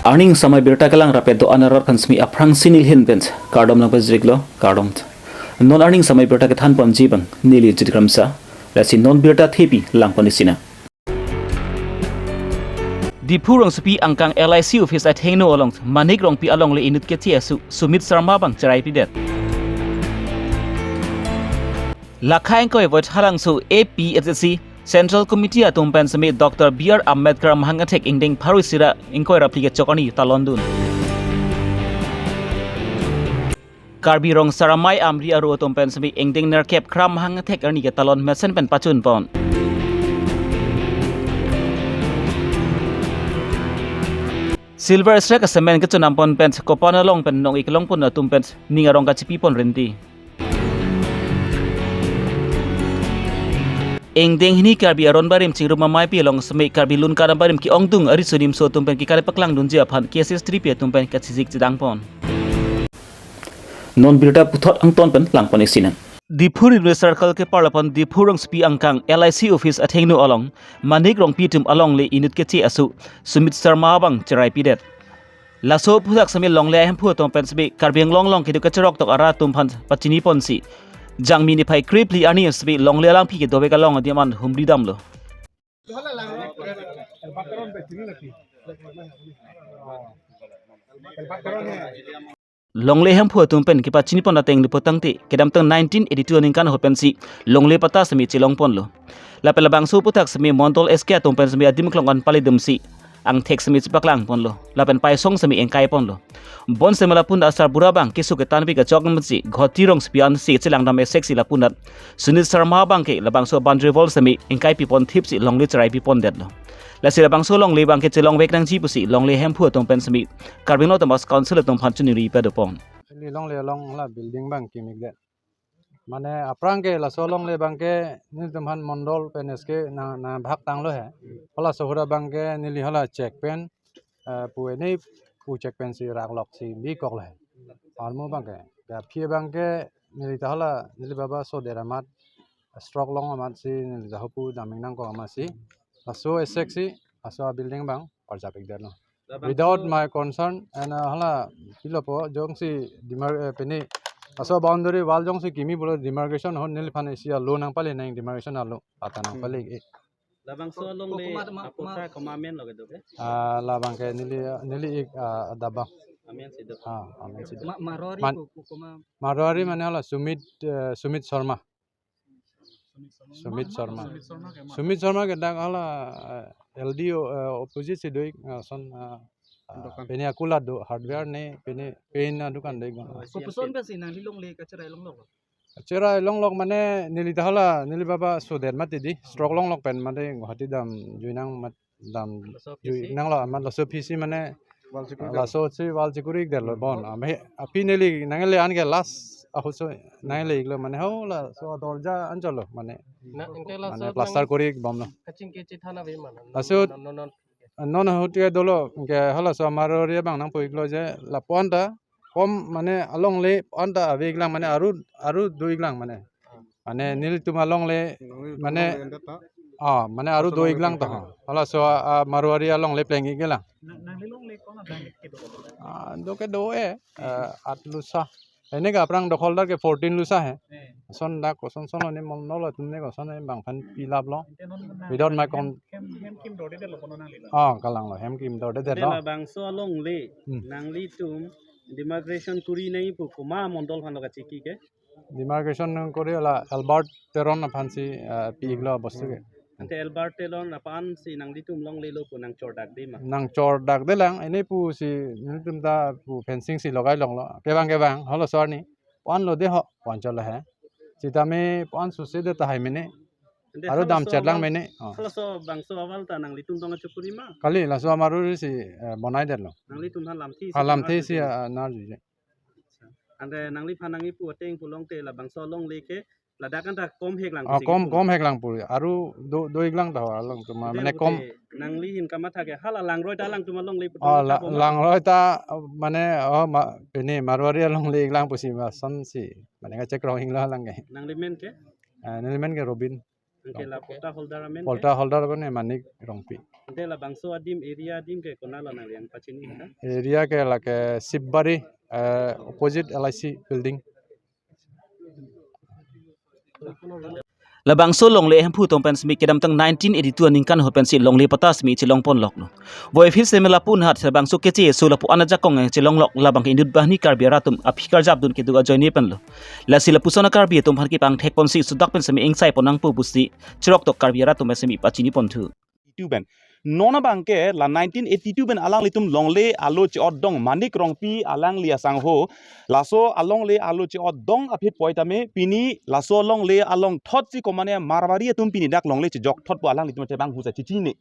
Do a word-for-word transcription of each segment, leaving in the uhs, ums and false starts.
Arni samai birta kelang rapet do-an arat aphan semi aphrangsi neli ahin pen kardom nangpajirlo, kardom. Non arni samai birta kethan ponji abang neli Jit Kramsa, lasi non birta thepi lang pon isi nang. Diphu rongsopi angkang L I C office athengno along Manik Rongpi alongle inut keche asu Sumit Sharma abang cherai pidet. Lakha ingkoi voit halangso A P H L C Central Committee atum pen semi Doctor B R Ambedkar amahang athek ingdeng pharo isi ra ingkoi ra phli kechok arni talon dun. Karbi Rong Saramai Amri Aro atum pen semi ingdeng nerkep kra amahang athek arni ketalon mesen pen pachun pon. Silver Strike semen kechonam pon pen kopan along pen nong-ik longpon atum pen ning arong kachipi pon rinti. Ingdeng hini Karbi aron barim chingrum amei pi along semi Karbi Lunkan abarim ke-ongdung ariso nimso atum pen kekare paklang dunji aphan K S S three P atum pen kachijik chedang pon. Non birta puthot angton pen lang pon isi nang. Diphu Railway Circle keparlo pen Diphu rongsopi angkang L I C office athengno along Manik Rongpi atum alongle inut keche asu Sumit Sharma abang cherai pidet. Laso aphuthak semi longle ahemphu atum pen semi Karbi Anglong along kedo kacherok tok arat atum aphan pachini ponsi Jangmi niphai krepli arni semi longle alangphi kedovek along adim an humri damlo. Longle ahemphu atum pen kepachini pon ateng lipo tangte kedamtang nineteen eighty-two aningkan ahut pensi longle patta semi chelong ponlo. Lapen labangso aphuthak semi Mondol S K atum pen semi adim klong an pali dumsi angthek semi chepaklang ponlo. Lapen paisong semi engkai ponlo. Bon semi lapu-an asarbura abang keso ketanpi kachok pensi Ghoti rongsopi ansi chelang dam esek si lapu-an Sumit Sharma abang ke labangso boundary wall semi engkai pi pon thipsi longle cherai pi pondetlo. Lasi labangso longle abang ke chelongvek nangji pusi longle ahemphu atum pen semi Karbi Anglong Autonomous Council atum aphan choningri pado pon. Ili longle along hala building abang kimikdet. Mane aphrang ke laso longle abang ke nelitum aphan Mondol pen S K na, nang bhag tanglo he. Hala sohura abang ke neli hala check pen, eh, pu ene pu check pensi raklok si bikoklo he. Armu abang ke. Ya aphi abang ke neli ta hala neli baba sodet amat stroke long amatsi neli ta hopu daming nangkok amatsi. Laso esek si laso building abang parjapikdetlo. Without my consent and, uh, hala pilopo jongsi demar-, eh, pini laso boundary wall jongsi kimi pulo demarcation ahut neliphan isi alo nangpali nang demarcation alo ata nangpali. Hmm. Eh. Labangso alongle ko-, koma, ma-, aphuthak ma- koma amen lo kedo ke? Ah, labang ke neli, neli ik, ah, adap abang. Amen si do. Ah, amen si do. Ma-, Marwari Man-, ko-, ko-, koma. Marwari mane hala Sumit, eh, Sumit Sharma. Sumit Sharma. Sumit Sharma. Sumit Sharma ke dak hala, eh, L D O, eh, opposite si do ik, eh, son, eh, eh, pini akula do hardware ne, pini, pini adukan do ik. Kopuson pensi nangli longle kacherai longlok? Cherai longlok mane neli ta hala, neli baba sodet mati di, stroke longlok pen mate Guwahati dam jui nang mat dam jui nanglo amat laso aphi si mane wall chekuri laso si wall chekuri detlo bon. Ame aphi neli nangle an ke last ahut so nangle iklo mane ho laso dorja anchotlo mane. Na, anke mane laso plaster kuri bomlo. Kachingki chethan ave mane. Laso non, non, non, non. Non ahut ke dolo ke hala so Marwari abang nangpu iklo je lapu-an ta kom mane alongle anta ave iklang mane aru, aru do iklang mane. Mane nelitum alongle mane, ah, mane aru do iklang ta. Hala so, ah, Marwari alongle pleng iklang. Nang, nangli longle ko-an abang kedo? Ah, do kedo e, eh, aat lusa. Ene ke aphrang dokhol dak ke fourteen lusa he. Eh. Son dak koson son lo ne mon lo tum ne koson ne bang phan pilaplo. Ante non na without my con- hem, hem kim dordedetlo kono nangli la? Ah, kalanglo, hem kim dordedetlo. Ante labangso alongle, hmm, nanglitum demarcation kuri nangji pu koma mondol aphan lo kachiki ke? Demarcation nang kuri la Albert Teron aphan si, eh, pi iklo bostu ke. Ante Albert Teron aphan si nanglitum longle lo pu nangchordak de ma? Nangchordak de lang, ene pu si nelitum ta pu fencing si logai longlo. Kevang kevang, holo so arni. Puan lo de ho, puan cholo he. Sitame puan susi de tahai mene. Ante aru hala dam so chetlang aval, mene. Oh. Hala so bangso aval ta nanglitum dong achukuri ma? Kali, laso Marwari si, eh, bonaidetlo. Nanglitum aphan lamthe si, ha, lamthe si, ah, narjuje. Ante nangliphan nangkipu ateng pulote labangso alongle ke ladak anta kom heklang. Ah, pusi kom, kipu. Kom heklang pu. Aru do, do iklang ta alangtum. Ante mane kom. Nangli ahin kamatha ke hala langroi ta alangtum alongle pu. Ah, la-, ta bom. Langroi ta, mane, oh, ma, pini Marwari alongle iklang pusi ma son si. Mane kachek rong inglo alang ke. Nangli men ke? Ah, neli men ke Robin. Anke la patta holder amen ke? Patta holder amen ke Manik Rongpi. Ante labangso adim, area adim ke konat lo nang yang pachini ha? Area ke lake Sibari, eh, opposite L I C building. Labangso longle ahemphu atum pen simi kedamtang nineteen eighty-two aningkan ho pensi longle patta simi chelongpon loklo. Voiphit seme lapu nahat labangso keche eso lapu anajakong chelonglok labang ke inut banghini Karbi arat atum aphi karjapdun kedo ajoine penlo. Lasi lapuson a-Karbi atum aphan kepangthekponsi sudak pen simi ingsaipon nangpo pusi cheroktok Karbi arat atum simi pachiniponthu. Eighty-two pen. Non abang ke la nineteen eighty-two pen alanglitum longle alo che-otdong Manik Rongpi alangli asangho. Laso alongle alo che-otdong aphi poi tame pini laso longle along thotsi komane Marwari atum pini dak longle chejok thot pu alanglitum chebang husa chichine.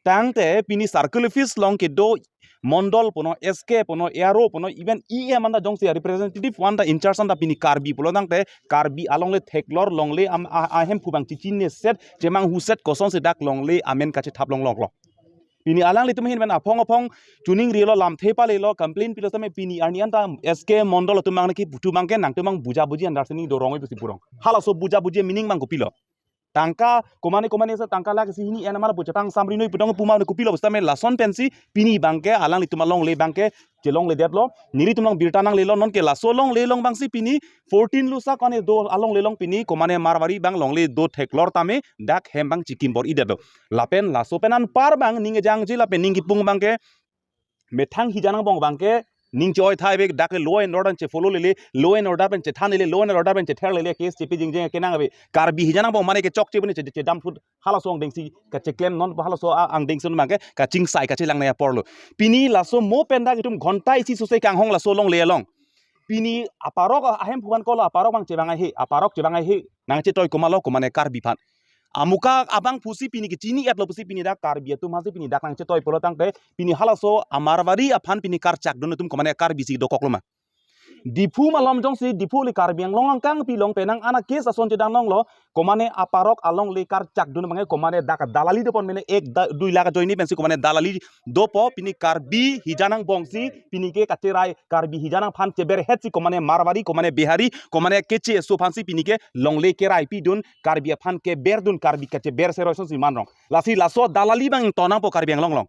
Tangte pini circle office along kedo mondol punon, S K punon, A R O punon, even E M anta jongsi representative anta in charge anta pini Karbi pulo tangte Karbi alongle theklor longle am a, ahemphu abang chichine set chemanghu set kosonsi dak longle amen kachethap longloklo. Pini alanglitum ahin pen aphong aphong chuning rilo, lamthe palelo, complain pilo tame pini arni anta S K mondol atum abang niki putu abang ke nangtum abang buja buji understanding dorong oi pusi purong. Halaso buja buji meaning abang kopilo? Tangka komane komane sa tangka lake si hini en amar buja tang samri noi putong puma kopilo pu setame lason pensi pini abang ke alanglitum alongle abang ke chelongledetlo. Nelitum along birta nanglelo, non ke laso longle along abangsi pini fourteen Lusa kone do alongle along pini komane Marwari abang longle do theklor tame dak hem abang chikim bor-idetlo. Lapen laso pen anpar abang ning kejangji lapen ning kipung abang ke methang hijan angbong abang ke ning che-oi thai ave, dak law and order pen che-follow lele, law and order pen chethan lele, law and order pen chether lele, case chepi jingjing kenang ave. Karbi hijan angbong mane kechokche pu ne che, chedam phut halaso angdengsi kacheklem, non halaso a-, angdengsi non abang ke kachingsai kachelang nangji aporlo. Pini laso mo pen dak itum ghonta isi sose kanghong laso longle along. Pini aparok ahemphu aphan kolo, aparok abang chevang ahe, aparok chevang ahe, nangchetoi komatlo komane Karbi aphan. Amuka abang pusi pini kechini-etlo pusi pini dak Karbi atum aphansi pini dak nangchetoi pulo tangte pini halaso a-Marwari aphan pini karchakdun atum komane Karbi si dokoklo ma? Diphu malom jongsi Diphu le Karbi Anglong angkang pilong penang ana case ason chedang longlo, komane aparok alongle karchakdun abang ke komane dak dalali dopon mene ek da, dui lakh ajoine pensi komane dalali dopo, pini Karbi hijan angbongsi pini ke kacherai, Karbi hijan aphan cheberhetsi komane Marwari, komane Bihari, komane keche eso aphansi pini ke longle kerai pidun, Karbi aphan keberdun, Karbi kacheber seroi asonsi manrong. Lasi laso dalali abang ington nangpo Karbi Anglong along.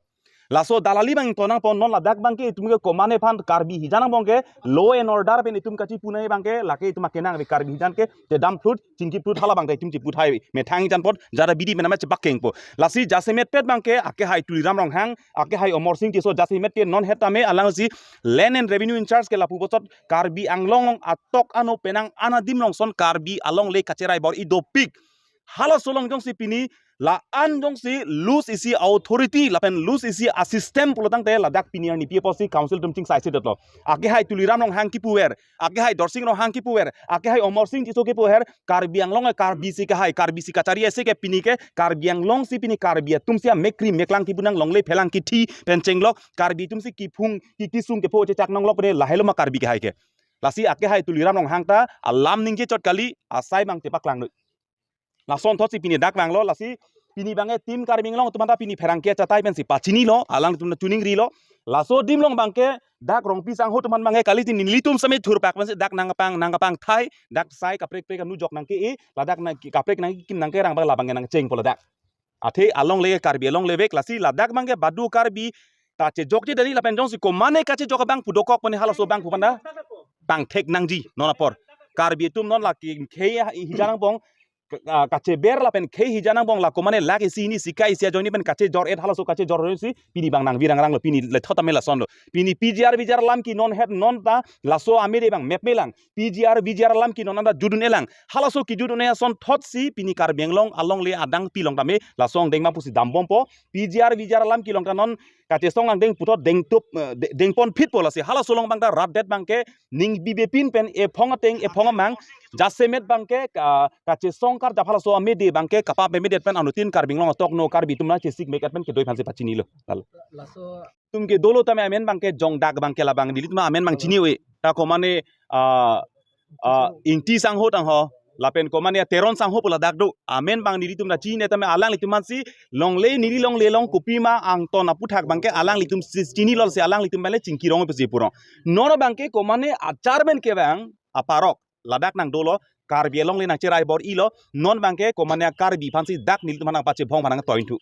Laso dalali abang ington nangpo, non ladak abang ke itum ke komane aphan Karbi hijan angbong ke law and order pen itum kachipu nangji abang ke lake itum akenang ave, Karbi hijan ke chedam phut, chingki phut, hala abang ke itum chipu thai ave. Methang hijan apot jara bidi menama chebak kengpo. Lasi jasemet pet abang ke akehai Tuliram Ronghang, akehai Amarsing Tisso, jasemet ke non het tame alangsi Land and Revenue in charge ke lapu bosot Karbi Anglong along atok ano penang ana adim along son Karbi alongle kacherai bor-i dopik. Halaso along jongsi pini la-an jongsi loose isi authority lapen loose isi a-system pulo tangte ladak pini arni pi apotsi council atum chingsai sedetlo. Akehai Tuliram Ronghang kipuver, akehai Dorsing Ronghang kipuver, akehai Amarsing Tisso kipuver, Karbi Anglong ke Karbi si kahai, Karbi si kachari ase ke pini ke Karbi Anglong si pini Karbi atum si amekri meklang kipu nang, longle phelang kithi pen chenglok, Karbi atum si kiphung ki kisung kepo chechak nonglok pene lahelo ma Karbi kahai ke. Lasi akehai Tuliram Ronghang ta alam ningje chot kali, asai abang chepaklangnon. Lason thotsi pini dak vanglo, lasi pini abang ke Team Karbi Anglong atum anta pini pherangke achatai pensi pachinilo, alangtum chuning rilo. Laso adim along abang ke dak Rongpi sangho atum aphan abang ke kali tin nelitum same thurpak pensi dak nangkepang, nangkepang thai, dak sai kaprek prek anu jok nangke-e, ladak nang kaprek nangkekim nangkerang abang labang ke nangchengpo ladak. Athe alongle Karbi alongle vek, lasi ladak abang ke badu Karbi ta chejokje dani lapen jongsi komane kachejok abang pu dokok pene halaso abang pu panda pangthek nangji non apor. Karbi atum non lake khei hijan angbong ka-, ka-, kacheber lapen khei hijan angbong la komane lake isi hini sika isi ajoine pen kachejor-et, halaso kachejor-et si pini abang nangvirang ranglo, pini lethot ame lasonlo. Pini P G R V G R alam ke non het non ta laso amede abang mepmelang. P G R V G R alam ke non anta judun-elang. Halaso kejudun-e ason thotsi pini Karbi Anglong alongle adang pilong tame laso angdeng abang pusi dambompo. P G R V G R alam kelong ta non kachesong angdeng puthot dengtup, eh, de-, dengponphitpo, lasi halaso along abang ta rat det abang ke ning bibepin pen ephong ateng ephong amang jasemet abang ke ka-, kachesong karjap halaso amede abang ke kapap memedet pen anuttin Karbi Anglong atok no Karbi atum nangchesik mek-et pen kedoi aphansi pachinilo. Lalo. Laso atum ke dolo tame amen abang ke jongdak abang ke labang nelitum amen abang chini-e. Ta komane, ah, ah, Ingti sangho tangho, lapen komane Teron sangho pu ladak do. Amen abang nelitum ta chini tame alanglitum aphansi longle neli longle along kopima angton aputhak abang ke alanglitum si chinilo, si alanglitum abang le chingki rong pusi purong. Non abang ke komane achar pen kevang aparok ladak nangdolo, Karbi alongle nangcherai bor-ilo, non abang ke komane Karbi aphansi dak nelitum aphan nangpachebhong aphan nangtointhu.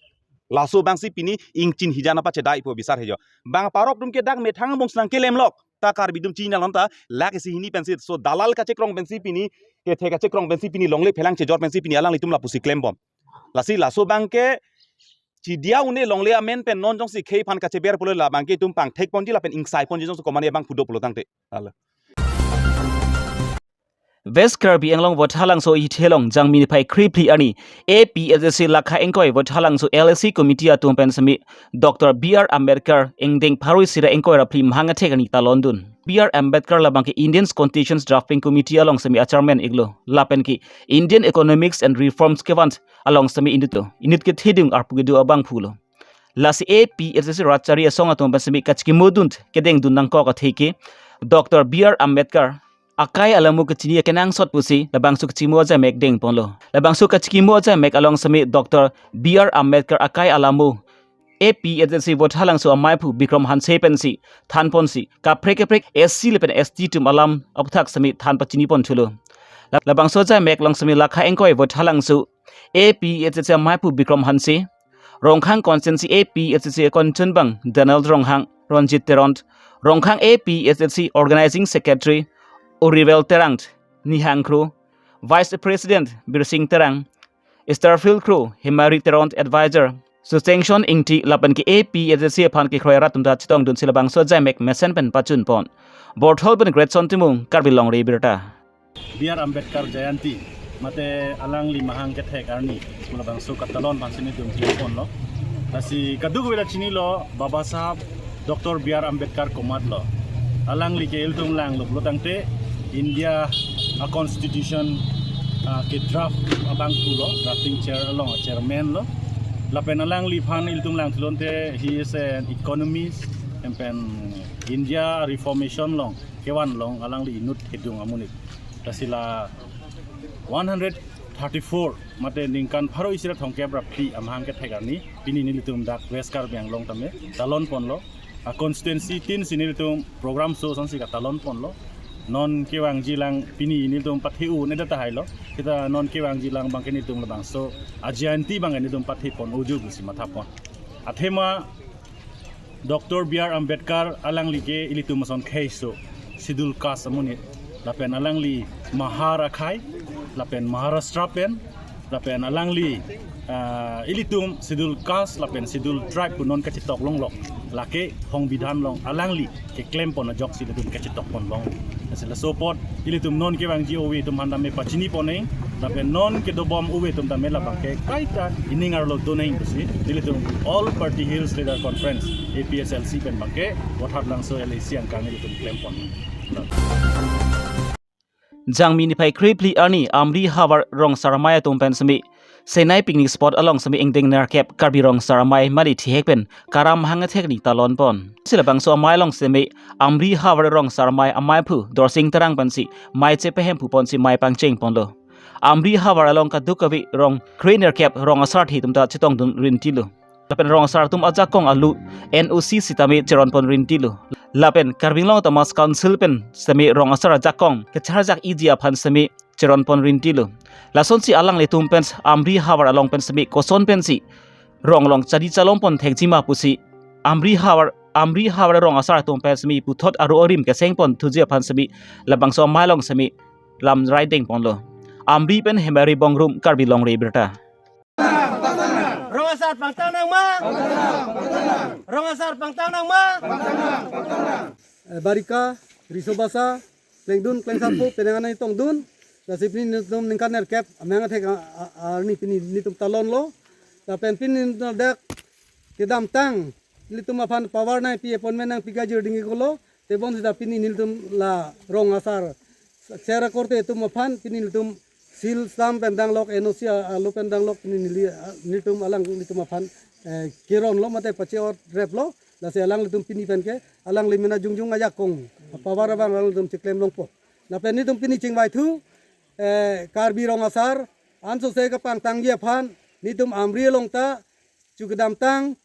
Laso abangsi pini ingchin hijan apa chedai po bisar hejo. Bang parok atum ke dak methang bong snang kelemlok. Ta Karbi atum chinang lam ta lak isi hini pensi. So dalal kachekrong pensi pini, kethe kachekrong pensi pini, longle phelang chejor pensi pini alanglitum lapusi klembom. Lasi laso abangke chidia un-e longle amen pen non jongsi khei aphan kacheber pulo labangke itum pangthek ponji lapen ingsai ponji jongsi komane abang pudo pulo tangte. Alo. West Karbi Anglong Vothatlangso Ithelong Jangmi niphai krephli arni A P H L C lakha ingkoi Vothatlangso L A C Committee atum pen semi Doctor B R Ambedkar ingdeng pharo isi ra ingkoi ra phli mahang athek arni talondun. B R Ambedkar labangke Indian Constitution Drafting Committee along semi a-chairman iklo. Lapen ke Indian Economics and Reforms kevan along semi inut lo. Inut kethedung arpu kedo abangphu lo. Lasi A P H L C rat chari asong atum pen semi kachikimodun kedengdun nangkok atheke Doctor B R Ambedkar akai alamo kachini akenangsot pusi labangso kachikimo ajaimek dengponlo. Labangso kachikimo ajaimek along semi Doctor B R Ambedkar akai alamo A P H L C Vothatlangso amaiphu Bikram Hanse pensi thanponsi kaprek kaprek S C lapen S T atum alam aphuthak semi than pachiniponthulo. La-, labangso ajaimek along semi lakha ingkoi Vothatlangso A P H L C amaiphu Bikram Hanse, Rongkhang constituency A P H L C akonchunbang Donald Ronghang, Ronjit Teron, Rongkhang A P H L C Organizing Secretary Urivel Terang, Nihang Kro, Vice President Birsing Terang, Starfield Kro, Himari Teron Advisor, Susengshon Ingti lapen ke A P H L C aphan kekroi rat atum ta chetongdunsi labangso ajaimek mesen pen pachunpon. Borthol pen Greatson Timung, Karbi Longri Abirta. B R Ambedkar Jayanti, mate alangli mahang kethek arni, labangso katalon aphansi nelitum klem ponlo. Lasi kadokave ta chinilo, Baba Sahab Doctor B R Ambedkar komat lo. Alangli ke ilitum langlo pulo tangte India a-constitution, ah, ke draft abangphu lo, drafting chair along chairman lo. Lapen alangliphan ilitum langthu lonte, he is an economist, lapen India reformation along kevan along alangli inut kedung amonit. Lasi la one hundred thirty-four mate ningkan pharo isi ra thomkep ra phli amahang kethek arni pini nelitum dak West Karbi Anglong tame talon ponlo. A-constituency tin si nelitum program so sansi katalon ponlo. Non kevangji lang pini nelitum pathe un-e tahai lo. Kita non kevangji lang abangke nelitum labangso a-Jayanti abangke nelitum pathe pon uju pusi mathapon. Athema Doctor B R Ambedkar alangli ke ilitum ason kheiso Schedule Caste amonit, lapen alangli Mahar akhei, lapen Maharashtra pen, lapen alangli, ah, ilitum Schedule Caste lapen Schedule Tribe pu non kachetok longlok, lake songbidhan along alangli keklem pon ajoksi ilitum kachetok ponlong. Lasi laso apot ilitum non kevangji ove atum aphan tame pachini ponnang, lapen non kedobom ove atum tame labangke kaita ining arlo donang pusi ilitum All Party Hills Leader Conference, A P H L C pen abangke Vothatlangso L A C angkang ilitum klem pon. Jangmi niphai krephli arni Amri havar rong asar amei atum pen semi Senai picnic spot along semi ingdeng nerkep Karbi rong asar amei mali thihek pen karam hang athek ni talon pon. Si labangso amei along semi Amri havar rong asar amei ameiphu Dorsing Terang pensi mei chepehem pu ponsi mei pangcheng ponlo. Amri havar along kadokave rong kre nerkep rong asar thi atum ta chetongdun rintilo. Lapen rong asar atum ajakong alu N O C sitame cheron pon rintilo. Lapen Karbi Anglong Autonomous Council pen semi rong asar ajakong kecharjak iji aphan semi cheron pon rintilo. Lasonsi alanglitum pen Amri havar along pen semi koson pensi rong along chari chalom pon thekjima pusi Amri havar, Amri havar rong asar atum pen semi puthot aru arim keseng pon thuji aphan semi labangso amei along semi lam rai deng ponlo. Amri pen Hemari Bongrung, Karbi Longri Abirta. Rong asar pangtang nangma? Rong asar pangtang nangma? Eh, Barika, Riso Basa, Klengdun, Klengsarpo, penang anai tongdun. Lasi pini nelitum ningkan nerkep, amahang athek a, a, arni pini nelitum talon lo. Lapen pini nelitum dak kedamtang, nelitum aphan pavar nangpi, appointment nangpi kajir dingiklo. Tebon sita pini nelitum la rong asar sera korte atum aphan pini nelitum seal stamp pen danglok, N O C a, alu pen danglok, pini neli, a, nelitum alanglitum aphan, eh, keron lo mate pache-ot rep lo. Lasi alanglitum pini penke alangli mena jongjong ajakong pavar abang alanglitum cheklem longpo. Lapen nelitum pini chingvaithu, eh, Karbi rong asar ansose kapangtangji aphan nelitum Amri along ta chu kedamtang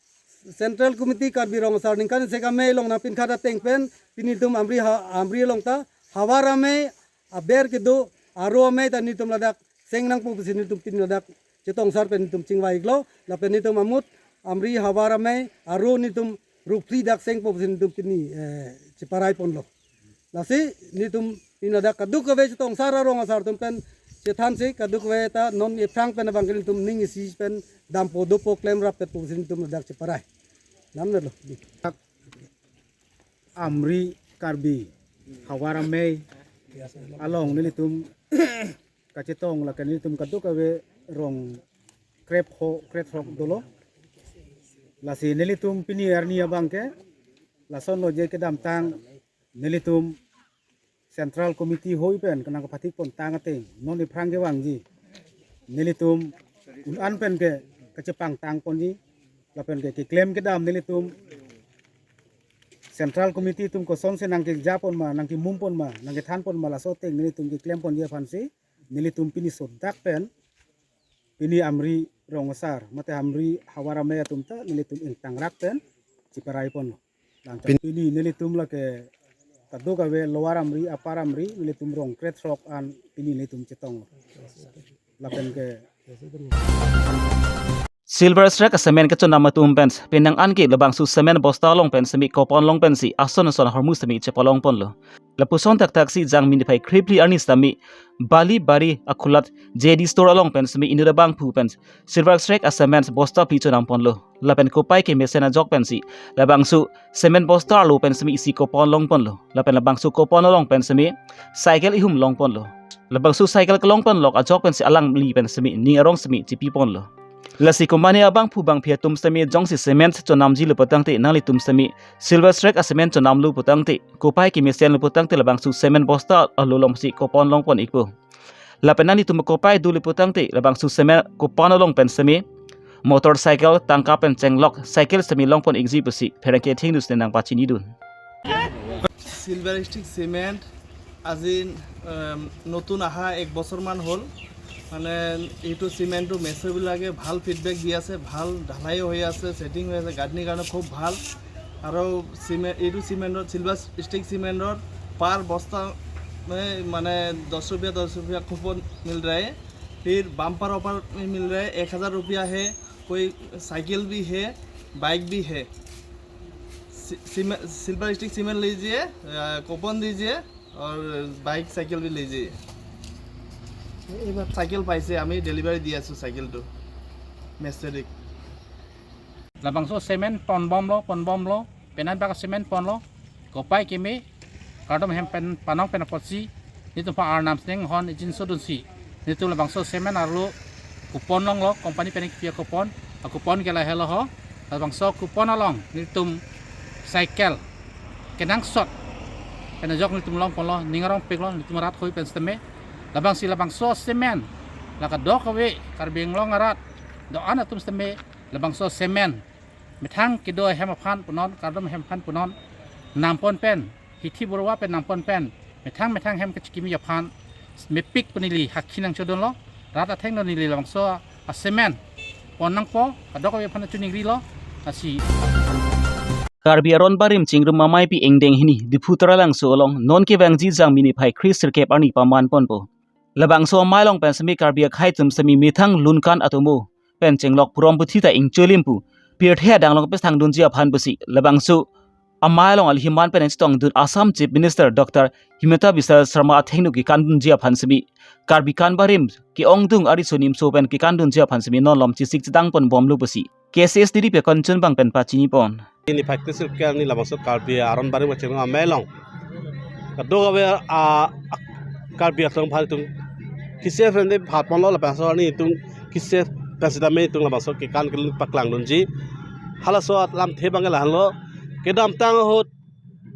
Central Committee Karbi rong asar ningkan isi kemei along nangpinkhat ateng pen pini nelitum Amri ha, Amri along ta havar amei aber kedo, aro amei ta nelitum ladak seng nangpo pusi nelitum pini ladak chetong asar pen nelitum chingvai-iklo. Lapen nelitum amut Amri, Havar Amei, aro nelitum ruphli dak sengpo pusi nelitum pini, eh, cheparai ponlo. Lasi nelitum pini ladak kadokave chetong asar, arong asar atum pen chethansi kadokave ta non aphrang pen abang ke nelitum ning isi pen dampo dopo klemrappetpo pusi nelitum ladak cheparai. Namnelo. Amri Karbi Havar Amei along nelitum kachetong, lake nelitum kadokave rong krepho, krepthrok dolo. Lasi nelitum pini arni abang ke lasonlo je kedamtang nelitum Central Committee hoi pen kenang kaphatik pontang ateng non aphrang kevangji nelitum un-an pen ke kachepangtang ponji, lapen ke keklem kedam nelitum Central Committee atum kosonsi nangkeja pon ma, nangkemum pon ma, nangkethan pon ma, laso ateng nelitum keklem ponji aphansi nelitum pini sodak pen pini Amri rong asar mate Amri Havar Amei atum ta nelitum ingtangrak pen cheparai ponlo. Pin- pini nelitum lake kadokave Lower Amri, Upper Amri, nelitum rong krepthrok an pini nelitum chetong. Lapen ke Silver Strike a-cement kachonam atum pen penang an ke labangso cement bosta along pen semi, kopon along pensi ason ason ahormu semi chepalong ponlo. Lapuson thakthak si Jangmi niphai krephli arni sitame Bali Bari Akhulat J D Store along pen semi inut abangphu pen Silver Strike a-cement bosta phli chonam ponlo. Lapen kopai kemesen ajok pensi labangso cement bosta arlo pen semi isi kopon long ponlo. Lapen labangso kopon along pen semi cycle ihum long ponlo. Labangso cycle kelong ponlok ajok pensi alangli pen semi ning arong semi chipi ponlo. Lasi company abangphu bangphi atum semi jongsi cement chonamji lo putangte, nanglitum semi Silver Strike a-cement chonamlo putangte, kopai kemesen lo putangte labangso cement bosta arlo alongsi kopon long pon ikpo. Lapen nanglitum kopai dolo putangte labangso cement kopon along pen semi motorcycle tangka pen chenglok cycle semi long pon ikji pusi pherangke athengno si nangpachinidun. Silver stick cement আজি, উম, নতুন অহা এক বছৰমান হ'ল। মানে এইটো চিমেণ্টটো মিস্ত্ৰীবিলাকে ভাল ফিডবেক দি আছে, ভাল ঢালাইও হৈ আছে, ছেটিং হৈ আছে, গাঁথনিৰ কাৰণে খুব ভাল। আৰু চিমে-, এইটো চিমেণ্টত, চিলভাৰ ষ্টিক চিমেণ্টত পাৰ বস্তা মানে, মানে দহ ৰুপিয়া, দহ ৰুপিয়া কুপন মিল ৰহা হে। ফিৰ বাম্পাৰ অফাৰ মিল ৰহা হে, এক হাজাৰ ৰুপিয়া হে, কোই চাইকেল ভি হে, বাইক ভি হে। সি-, সিমে-, সিলভাৰ ষ্টিক চিমেণ্ট লিজিয়ে, আহ, কুপন দিজিয়ে, আৰু বাইক চাইকেল ভি লিজিয়ে। এইবাৰ চাইকেল পাইছে, আমি ডেলিভাৰী দি আছোঁ চাইকেলটো মিস্ত্ৰীক। Labangso cement ponbomlo, ponbomlo, penang bak cement ponlo, kopai keme, kardom hem pen panong pen apotsi, nelitum pha Arnam Seng hon ijin sodunsi, nelitum labangso cement arlo kupon longlo, company pen kipi akupon, akupon ke lahelo ho, labangso kupon along nelitum cycle kenangsot pen ajok nelitum long ponlo, ning arong piklo, nelitum rat hoi pen sitame, labangsi labangso cement la kadokave Karbi Anglong arat do-an atum sitame, labangso cement methang kedo ahem aphan punon, kardom ahem aphan punon, nam pon pen, hithi borwa pen nam pon pen, methang methang hem kachikimi aphan, mepik pu neli hakhi nangchodunlo, rat athengno neli labangso a-cement pon nangpo, kadokave aphan achuningrilo, lasi. Karbi Aron Barim Chingrum Ameipi ingdeng hini Diphu Taralangso along non kevangji Jangmi niphai kre sirkep arni paman ponpo. Labangso amei along pen semi Karbi akhei atum semi methang lunkan atomo pen chenglok purom puthi ta ingcholim pu pirthe adang along pethangdunji aphan pusi labangso amei along alihiman pen chetongdun Assam Chief Minister Doctor Himanta Biswa Sarma athengno kekandunji aphan semi Karbi Kan Barim ke-ongdung ariso nimso pen kekandunji aphan semi non malom chesik chedang ponbomlo pusi K C S T D P akanchun abang pen pachini pon. Niphai kre sirkep arni labangso Karbi Aron Barim Chingrum Amei along kadokave a, a, Karbi atum aphan itum kise pen de phat ponlo, labangso arni itum kise pen sitame itum labangso kekan kelun paklangdunji. Halaso alamthe abang ke lahenlo, kedamtang ahut,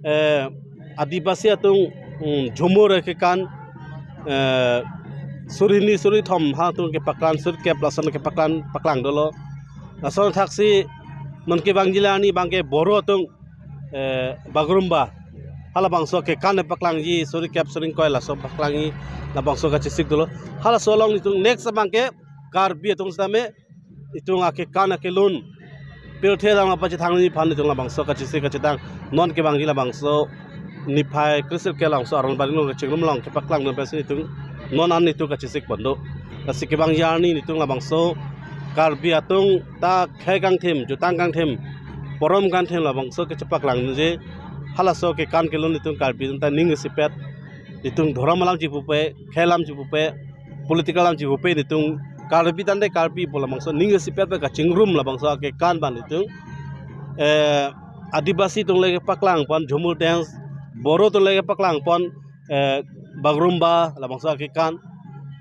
eh, Adivasi atum, mm, jhumur kekan, eh, suri hini suri thom ha atum kepaklang, suri kep lason kepaklang, paklang dolo. Lason thaksi non kevangji la arni abang ke Boro atum, eh, Bagurumba, halabangso kekan paklangji, suri kep suri ingkoi laso paklangji, labangso kachesik dolo. Halaso along itum next abang ke Karbi atum sitame itum akekan akelun pirthe adang apachethangji aphan itum labangso kachesik kachedang non kevangji labangso niphai kre sirkep labangso Aron Barim Chingrum along kepaklangdun pensi itum non an itum kachesik pon do. Lasi kevangji arni itum labangso Karbi atum ta khei kangthim, jutang kangthim, porom kangthim labangso kechepaklang nunji, halaso kekan kelun itum Karbi atum ta ning isipet, itum dhorom alam chipupe, khei alam chipupe, political alam chipupe itum Karbi tangte Karbi pu labangso ning isipet pen kachingrum labangso akekan abang itum, eh, Adivasi atum le kepaklang pon Jhumur dance, Boro atum le kepaklang pon, eh, Bagrumba labangso akekan,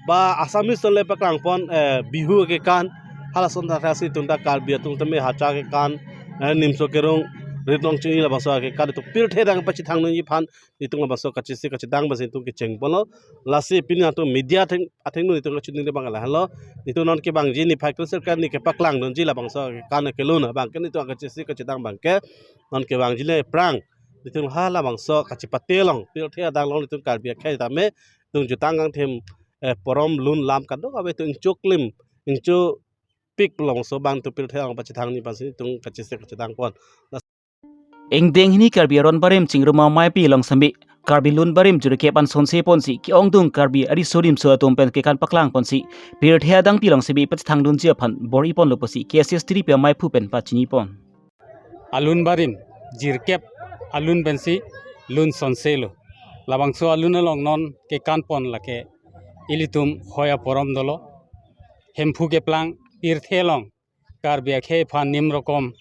ba Assamese atum le paklang pon, eh, Bihu akekan, halason tha si itum ta Karbi atum tame hacha akekan, eh, nimso kerung, rit long chini labangso akekan itum pirthe adang pachethang nunji aphan itum labangso kachisi kachedang basi itum kecheng ponlo. Lasi pini atum media atheng, athengno itum kachiningri abang lahelo. Itum non kevangji niphai kre sirkep ni kepaklang dunji labangso akekan kelun abang ke itum kachisi kachedang abang ke non kevangji le prang. Itum halabangso kachipate along, pirthe adang along itum Karbi akhei tame, itum jutang kangthim, eh, porom lun lam kadokave itum ingchuklim, ingchupik labangso abang itum pirthe along pachethang nunji aphan si itum kachisi kachedang pon. Ingdeng hini Karbi aron barim chingrum ameipi along sitame Karbi lun barim jirkep an sonse ponsi ke-ongdung Karbi ariso nimso atum pen kekan paklang ponsi pirthe adangpi along sitame pachethang dunji aphan bor-i ponlo pusi K S S T D P ameiphu pen pachini pon. Alun barim jirkep alun pensi lun sonselo. Labangso alun along non kekan pon lake ilitum hoi aporom dolo. Hemphu keplang pirthe along Karbi akhei aphan nim rokom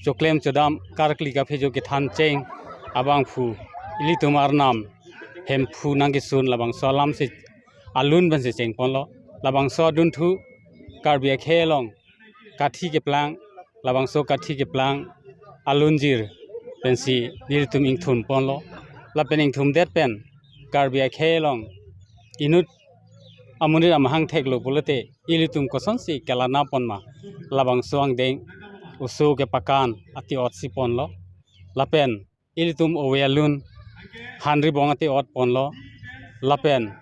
choklem chodam karkli kaphejo kethan cheng abangphu ilitum arnam Hemphu nangkesun labangso alam si alun pensi cheng ponlo. Labangso adunthu Karbi akhei along kathi keplang, labangso kathi keplang alunjir pensi nelitum ingthum ponlo. Lapen ingthum det pen Karbi akhei along inut amonit amahang theklo pulote ilitum kosonsi kelana pon ma, labangso angdeng oso kepakan ati-ot si ponlo. Lapen ilitum ove alun hanri bong ati-ot ponlo. Lapen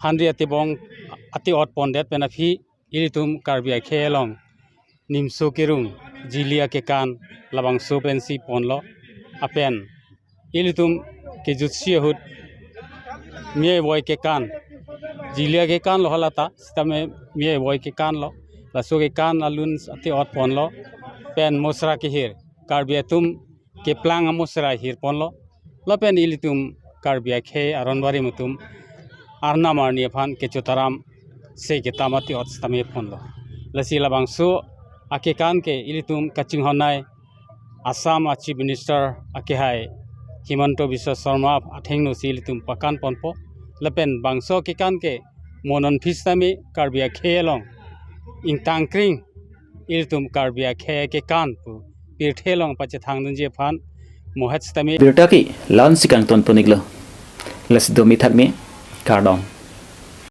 hanri ati bong ati-ot pondet pen aphi ilitum Karbi akhei along nimso kerung jili akekan labangso pensi ponlo. Apen ilitum kejutsi ahut mei voi kekan, jili akekan lo halata sitame mei voi kekan lo, laso kekan alun ati-ot ponlo. Pen mosra kehir, Karbi atum keplang amosra hir ponlo. Lapen ilitum Karbi akhei aron barim atum arnam arni aphan kechotaram se ketam ati-ot sitame ponlo. Lasi labangso akekan ke ilitum kachinghonnei Assam a Chief Minister akehai Himanta Biswa Sarma athengno si ilitum pakan ponpo. Lapen bangso akekan ke mo non aphi sitame Karbi akhei along ingtangkring ilitum Karbi akhei akekan pu pirthe along pachethang dunji aphan mohet sitame. Birta ke la-an si kangton pon-iklo. Lasi domi thakmi, kardom.